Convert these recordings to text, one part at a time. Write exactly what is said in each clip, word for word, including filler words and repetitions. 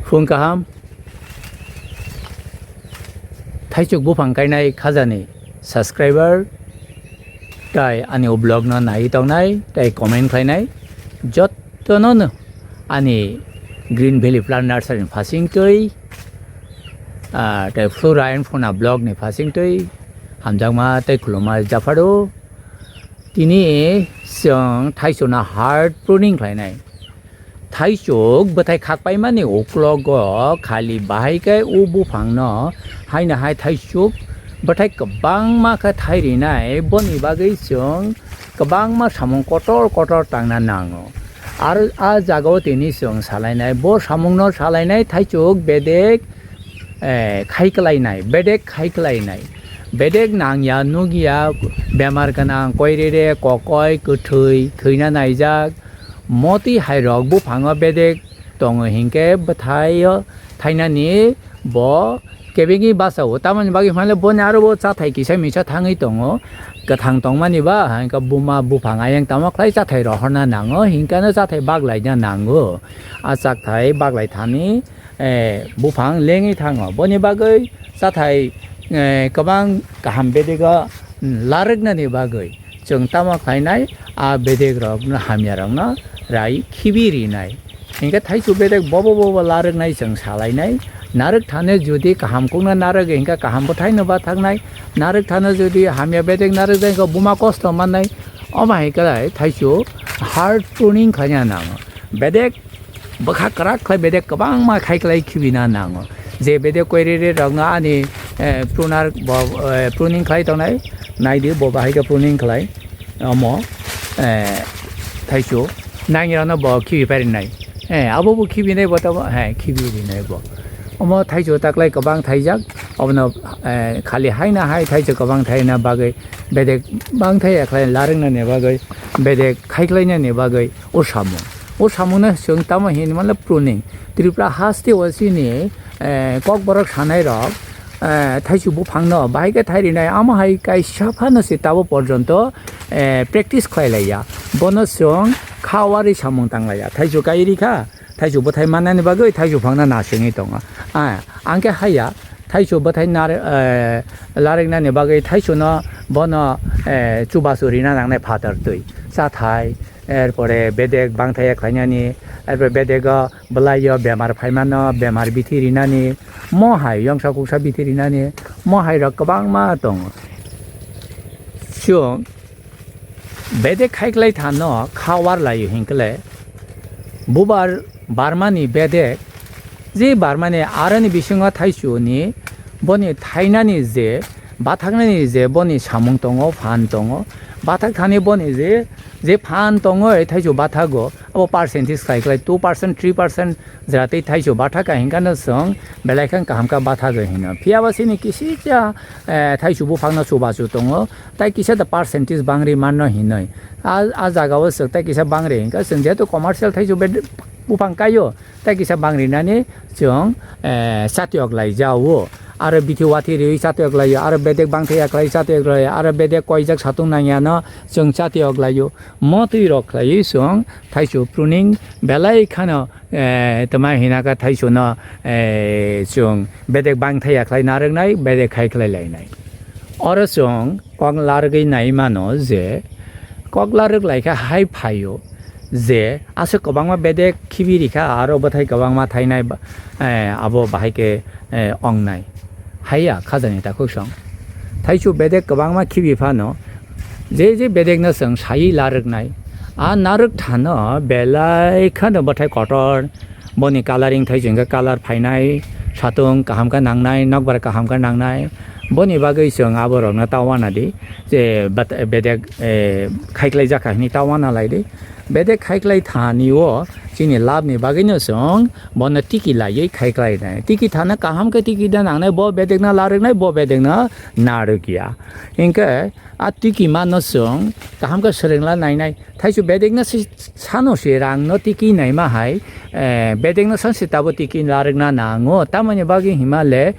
Phung kaham, thaichuk buphang kainai khajani subscriber, tai ani o vlog no nai tongnai, tai comment khlainai, jottono no ani Green Valley Plant Nursery ni phasing twi, ah, tai Flora and Fauna vlog ni phasing twi hamjakma tei khulumma japharo. Tini chwng thaichuk no hard pruning khlainai. Thaichuk bwthai khakpaimani uklogo khali bahai khe o buphangno haino hai thaichuk bwthai kwbangma khe thai rinai, boni bagwi chwng kwbangma samung kotor kotor tangna nango. Aro a jagao tini chwng salainai, bo samungno salainai thaichuk bedek, eh, khai kwlainai, bedek khai kwlainai. Bedek nangya nukya, bemar gwnang, koirere, kokoi, kwthwi, thwina naijak, motwi hairok buphango bedek tongo hinkhe bwthaio thainani bo kebengwi bachao. Tamoni bagwi hwnle boni aro bo chathai kisa misa thangwi tongo, kwthang tongmani ba, hinkhe buma buphang ayang tamo khlai chathai rohorna nango, hinkhe ano chathai baglaina nango. A chathai baglai thani, eh, buphang lengwi thango. Boni bagwi chathai, eh, kwbang kaham bedego, mm, larwknani bagwi chwng tamo khlainai, a bedegrokno, hamyarokno rai khibi rinai. Hinkhe thaichuk bedek bobo bobo larwknai chwng salainai. Narwk thane jodi kaham kokno narwk hinkhe kaham bwthaino bathaknai. Narwk thane jodi hamya bedek narwk jai hinkhe buma kosto mannai. Omo hai khe thaichuk hard pruning khaina nango. Bedek bwkha kwrak khlai bedek kwbangma khai khlai khibina nango. Je bedek koirere rokno ani, eh, pruner bo, eh, pruning khlai tongnai, naidi bo bahai khe pruning khlai. Omo, eh, thaichuk nangi rokno bo khibi pairinai. Eh, abo bo khibinai bo tamo, he, khibi rinai bo. Omo thaichuk taklai kwbang thaijak, obono, eh, khali haina hai thaichuk kwbang thaina bagwi bedek bangthai ya khlai larwknani bagwi bedek khai khlainani bagwi. O samung. O samungno chwng tamo hinwi manle pruning. Tripura haste o chini, eh, kokborok sanairok, eh, thaichuk buphangno bahai khe thai rinai, amo hai kaisa phano se tabo porjonto, eh, practice khlai laiya. Bono chwng kha warwi samung tang laiya. Thaichuk kai rikha, thaichuk bwthai mannani bagwi thaichuk phangno nasingwi tongo. Ah, ang khe haiya, thaichuk bwthai nar-, eh, larwknani bagwi thaichukno bono, eh, chubachu rina nangnai phatar twi. Chathai, erpore bedek bangthai khlainani, erpore bedego bwlaio bemar phaimano, bemar bithi rinani, mo hai yongsa kuksa bithi rinani, mo hai rok kwbangma tongo. Chwng bedek khai khlai thano kha war laio hinkhle bubar barmani bedek, je barmani aroni bisingo thaichukni boni thainani je bathaknani je boni samung tongo, phan tongo, bathak thani boni je, je phan tongo, thaichuk bathago, abo percentage khai khlai two percent, three percent jwra tei thaichuk bathaka hinkhe no chwng belai khe kaham khe bathago hino. Phiya ba chini kisicha, eh, thaichuk buphangno chubachu tongo, tai kisa da percentage bangri manno hinoi. A, a jagao chwk tai kisa bangri hinkhe chwng jehetu commercial thaichuk be buphang kaio, tai kisa bangrinani chwng, eh, chatiyok lai jao. Aro bithi wathi riwi chatiyok laio, aro bedek bangthai ya khlai chatiyok laio, aro bedek koijak satung nangya no chwng chatiyok laio. Mo twi rok khlaiwi chwng thaichuk pruning belai khano, eh, tama hinaka thaichukno, eh, chwng bedek bangthai ya khlai narwknai, bedek khai khlai lainai. Oro chwng kok larwgwi nai mano je kok larwk laikha hai phaio je aswk kwbangma bedek khibi rikha aro bwthai kwbangma thainai ba-, eh, abo bahai khe, eh, ongnai. Haiya khajani takhuk song. Thaichuk bedek kwbangma khibi phano je je bedekno chwng sawi larwknai. A narwk thano belai khano bwthai kotor, boni colouring thai chwng khe colour phainai, satung kaham khe nangnai, nokbar kaham khe nangnai. Boni bagwi chwng aborokno ta uanadi, je bat-, bedek, eh, khaiklai jakha hinwi ta uanalaidi. Bedek khaiklai thani o chini labni bagwino chwng bono tiki laiwi khaiklainai. Tiki thana kaham khe tiki da nangnai, bo bedekno larwknai, bo bedekno narwkya. Hinkhe a tiki mano chwng kaham khe swrwngla nainai. Thaichuk bedekno si-, sano se rangno tiki naima hai, eh, bedekno san se tabo tiki larwkna nango. Tamoni bagwi hima le,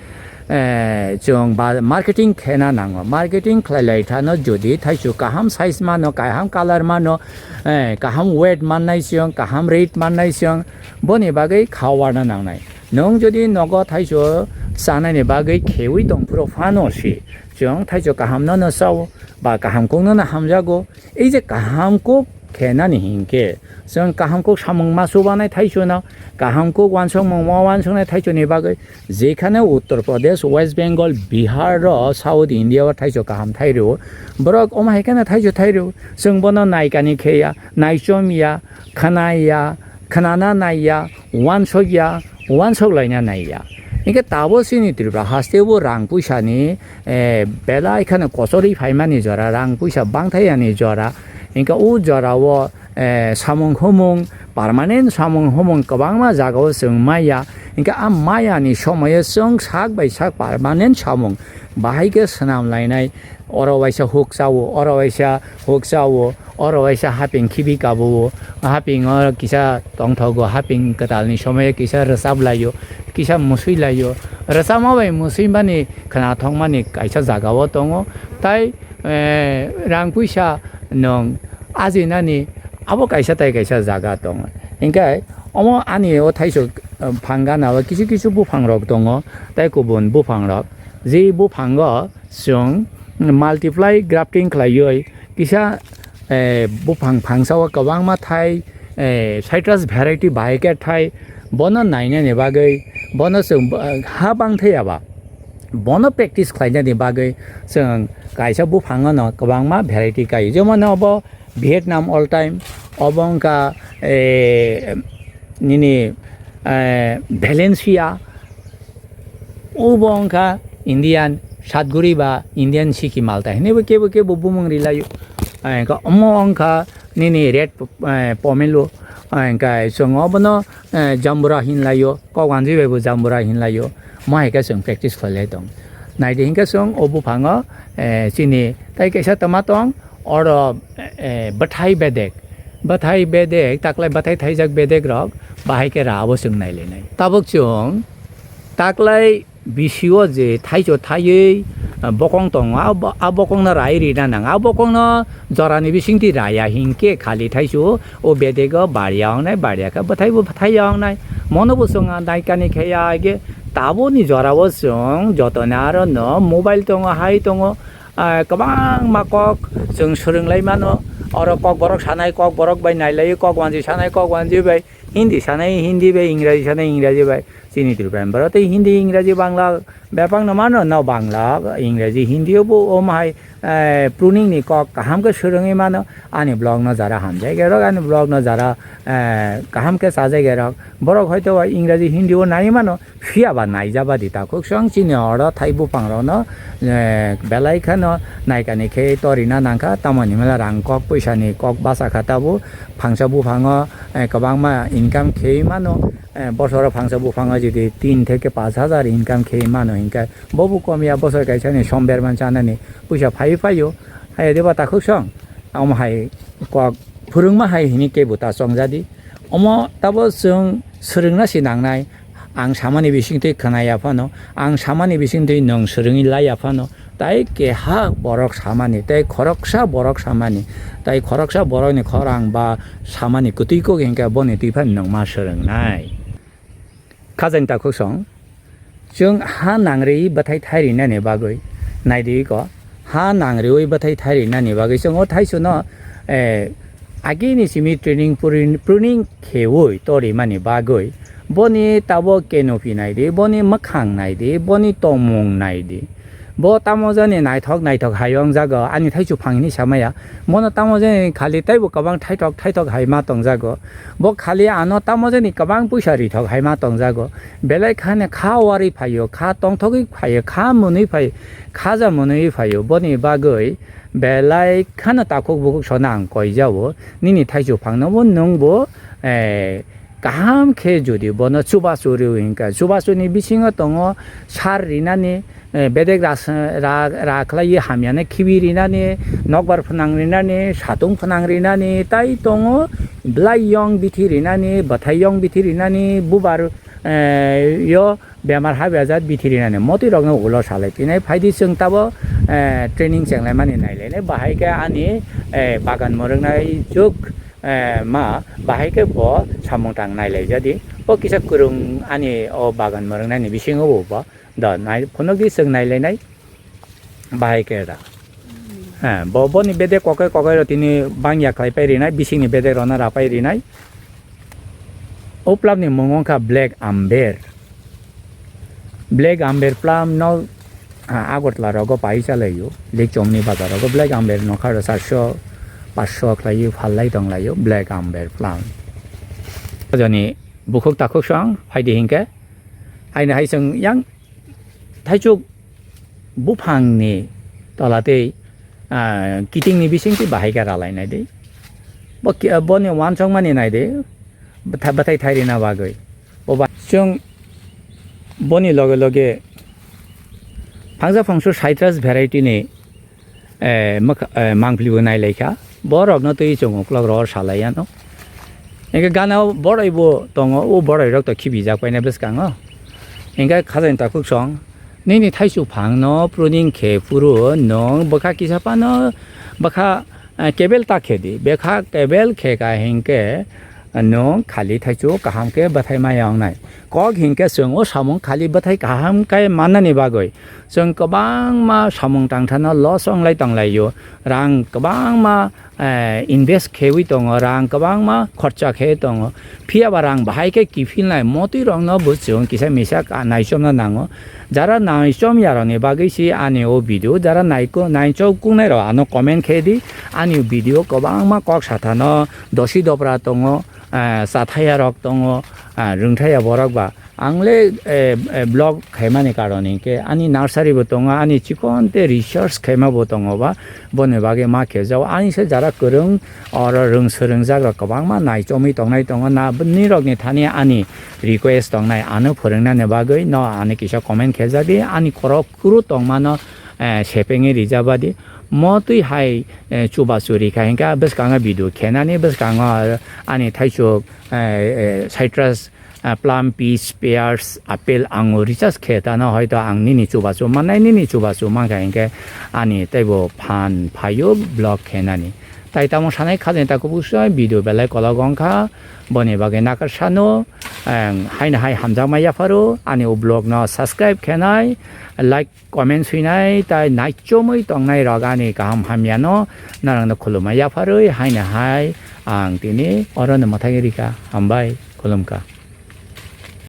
eh, chwng ba-, marketing khena nango. Marketing khlai lai thano jodi thaichuk kaham size mano, kaham colour mano, eh, kaham weight mannai chwng, kaham rate mannai chwng, boni bagwi kha warna nangnai. Nwng jodi nogo thaicho chanani bagwi khewi tong phuru phano si, chwng thaicho kahamno no chao, ba kaham kokno no hamjago. Ei je kaham kok khenani hinkhe, chwng kaham kok samung ma chubanai thaichono, kaham kok uansukmung ma uansuknai thaichoni bagwi, jekhane Uttar Pradesh, West Bengal, Bihar ro South India o thaicho kaham thairw, borok omo hai kheno thaicho thairw, chwng bono naikani kheya, naichomya, khnaya, khnana naiya, uansukya, uansuk laina naiya. Hinkhe tabuk chini Tripura haste bo rang puisa ni, eh, belai kheno kochorwi phaimani jora, rang puisa bangthaiyani jora. Hinkhe o jora o, eh, samung humung, permanent samung humung kwbangma jaga o chwng maya. Hinkhe a maya ni somoyo chwng sak bai sak permanent samung bahai khe swnam lainai. Oro waisa huk chao, oro waisa huk chao, oro waisa haping khibi kabo, haping o kisa tongthogo, haping kwtal ni somoyo kisa rwchap laio, kisa musui laio. Rwchapma bai musui mani khwnathok mani kaisa jaga o tongo. Tai, eh, rang puisa nwng ajinani abo kaisa tai kaisa jaga tongo. Hinkhe omo ani o thaichuk, eh, phang gana o kisu kisu buphang rok tongo, tai kubun buphang rok. Je buphango chwng multiply grafting khlaiwi kisa, eh, buphang phangsa o kwbangma thai, eh, citrus variety bahai khe thai, bono nainani bagwi, bono chwng, eh, ha bangthai aba, bono practice khlainani bagwi chwng kaisa buphango no kwbangma variety kai. Jemon obo Vietnam all time, obo wngkha, eh, nini, eh, Valencia, obo wngkha Indian Satguri ba Indian Siki Malta hinwi bo kebo kebo bumung rilaio. Eh, wngkha omo wngkha nini red, eh, pomelo, eh, wngkha chwng obono, eh, Jambura hinlaio, kok wanjwi bai bo Jambura hinlaio, mo hai khe chwng practice khlailai tong. Naidi hinkhe chwng o buphango, eh, chini tai kaisa tama tong, oro, eh, bwthai bedek, bwthai bedek, taklai bwthai thaijak bedek rok, bahai khe ra abo chwng nailainai. Tabuk chwng taklai bisio je thaicho thaiwi, eh, bokong tongo, a bo-, a bokongno rai rina nang, a bokongno jorani bisingtwi raya hinkhe khali thaicho o bedego baria wngnai, baria khe bwthai bo bwthai ya wngnai. Mono bo chwng naikani khe ya age, taboni jorao chwng jotoni aro no mobile tongo, hai tongo, ah, kwbangma kok chwng swrwng lai mano. Oro kok borok sanai, kok borok bai nai lai, kok wanjwi sanai, kok wanjwi bai Hindi sanai, Hindi bai Ingraji sanai, Ingraji bai. Chini Tripura ni borok tei Hindi, Ingraji, Bangla bebak no mano, no Bangla, Ingraji, Hindi o bo omo hai, eh, pruning ni kok kaham khe swrwngwi mano. Ani vlog no jara hamjai khe rok, ani vlog no jara, eh, kaham khe chajai khe rok. Borok hoito Ingraji, Hindi o nai mano, Phiya ba naijaba di takhuk song chini oro thai buphang rok no, eh, belai kheno naikani khe torina nangkha, tamoni mela rang kok puisa ni kok basa kha tabuk phangsa buphango, eh, kwbangma income khe mano, eh, bosoro phangsa buphango jodi tin theke pash hajar income khe mano hinkhe bobo komya bosor kaisa ni somber man chanani puisa phai phaio, hai deba takhuk song omo hai kok phwrwngma hai hini kebo ta chongjadi. Omo tabo chwng swrwngna si nangnai. Ang samani bisingtwi khwnaya phano, ang samani bisingtwi nwng swrwngwi laiya phano, tai keha borok samani, tai khoroksa borok samani, tai khoroksa borokni khorang ba samani kwtwi kok hinkhe boni twi phano nwng ma swrwngnai. Khajang takhuk song, chwng ha nangri bwthai thai rinani bagwi naidi ko, ha nangriwi bwthai thai rinani bagwi chwng o thaichwno, eh, agini simi training pruning, pruning kheui torimani bagwi boni tabo kenopi naidi, boni mwkhang naidi, boni tongmung naidi. Bo tamo jani naithok naithok hai wng jago, ani thaichuk phang hini samaya. Bono tamo jani khali taibo kwbang thaithok thaithok hai ma tong jago. Bo khali ano tamo jani kwbang puisa rithok hai ma tong jago. Belai khani kha warwi phaio, kha tongthogwi phaio, kha mwnwi phaio, khaja mwnwi phaio. Boni bagwi belai khano takhuk bukhuk sona ang koi jao. Nini thaichuk phangno bo nwng bo, eh, kaham khe jodi bono chubachu rwi hinkha, chubachuni bisingo tongo sar rinani, eh, bedek ras-, ra-, ra khlaiwi hamyano khibi rinani, nokbar phnang rinani, satung phnang rinani, tai tongo belai yong bithi rinani, bwthai yong bithi rinani, bubar, eh, yo bemar ha bejak bithi rinani, motwi rokno ulo salai tinai phaidi chwng tabo, eh, training chenglaimani nailainai, bahai khe ani, eh, bagan mwrwknai jwk, eh, ma bahai khe bo samung tang nailaijadi. O kisa kwrwng ani o bagan mwrwknaini bisingo bo, bo da nai phunukdi, chwng nailainai bahai khe da. Ha, bo, boni bedek kokai kokai rok tini bangya khlai pai rinai, bisingni bedek rokno rapai rinai. O plum ni mung wngkha Black Amber. Black Amber plum no, ah, Agartala rogo pai chalaio, Likchomni bazar rogo Black Amber nokha rok charso, paanso khlaiwi phallai tonglaio Black Amber plum. Joni bukhuk takhuk song phaidi hinkhe, aini hai chwng yang thaichuk buphangni tola tei, ah, kitingni bisingtwi bahai khe ralainai di. Bo ki-, boni uansukmani nai di, bwtha-, bwthai thai rina bagwi. Bo ba-, chwng boni loge loge phangsa phangsu citrus variety ni, eh, mwkha-, eh, mangpili bo nai lai kha. Borok no twi chwng uklok rw salai ano. Hingke gana boroi bo tongo, o boroi rok to khibi jak paina bwskango. Hingke khajani takhuk song, nini thaichuk phang no pruning khe phuru nwng bwkha kisa phano bwkha, eh, kebel ta khe di. Bwkha kebel khe ka hingke nwng khali thaichuk kaham khe bwthai maya wngnai. Kok hingke chwng o samung khali bwthai kaham khe mannani bagwi chwng kwbangma samung tangthano loss wnglai tonglaio, rang kwbangma, eh, invest khewi tongo, rang kwbangma khorcha khe tongo, phiya ba rang bahai khe kiphilnai motwi rokno bo chwng kisa misa ka-, naichomna nango. Jara naichom yarokni bagwi si ani o video, jara naiko-, naichom kungnai rok ano comment khe di, ani video kwbangma kok sathano dosi dopra tongo, eh, chathaya rok tongo, eh, rwngthaya borok ba. Ang le, eh, eh, vlog khaimani karon hinkhe ani nursery bo tongo, ani chikon tei research khaima bo tongo ba, boni bagwi ma khe jao. Ani se jara kwrwng oro rwng swrwngjak rok kwbangma naichomwi tongnai tongo, na nirokni thani ani request tongnai ano phwrwngnani bagwi no ani kisa comment khe ja di, ani khorok kuru tongmano, eh, sepengwi rija ba di. Mo twi hai, eh, chubachu rikha hinkhe bwskango video khenani, bwskango ani thaichuk, eh, eh, citrus, ah, plum, peach, pears, apple, angur, recharge khe tano hoito ang nini chubachu mannai, nini chubachu mankha hinkhe ani teibo phan phaio vlog khenani. Tai tamo sanai khajani ta kubusai video belai kolok wngkha, boni bagwi nakar sano, ang haino hai hamjakma yapharo, ani o vlog no subscribe khenai, like, comment swinai, tai naichomwi tongnai rok ani kaham hamyano norokno khulumma yapharwi haino hai ang tini orono mwthangwi rikha. Hambai, khulumkha.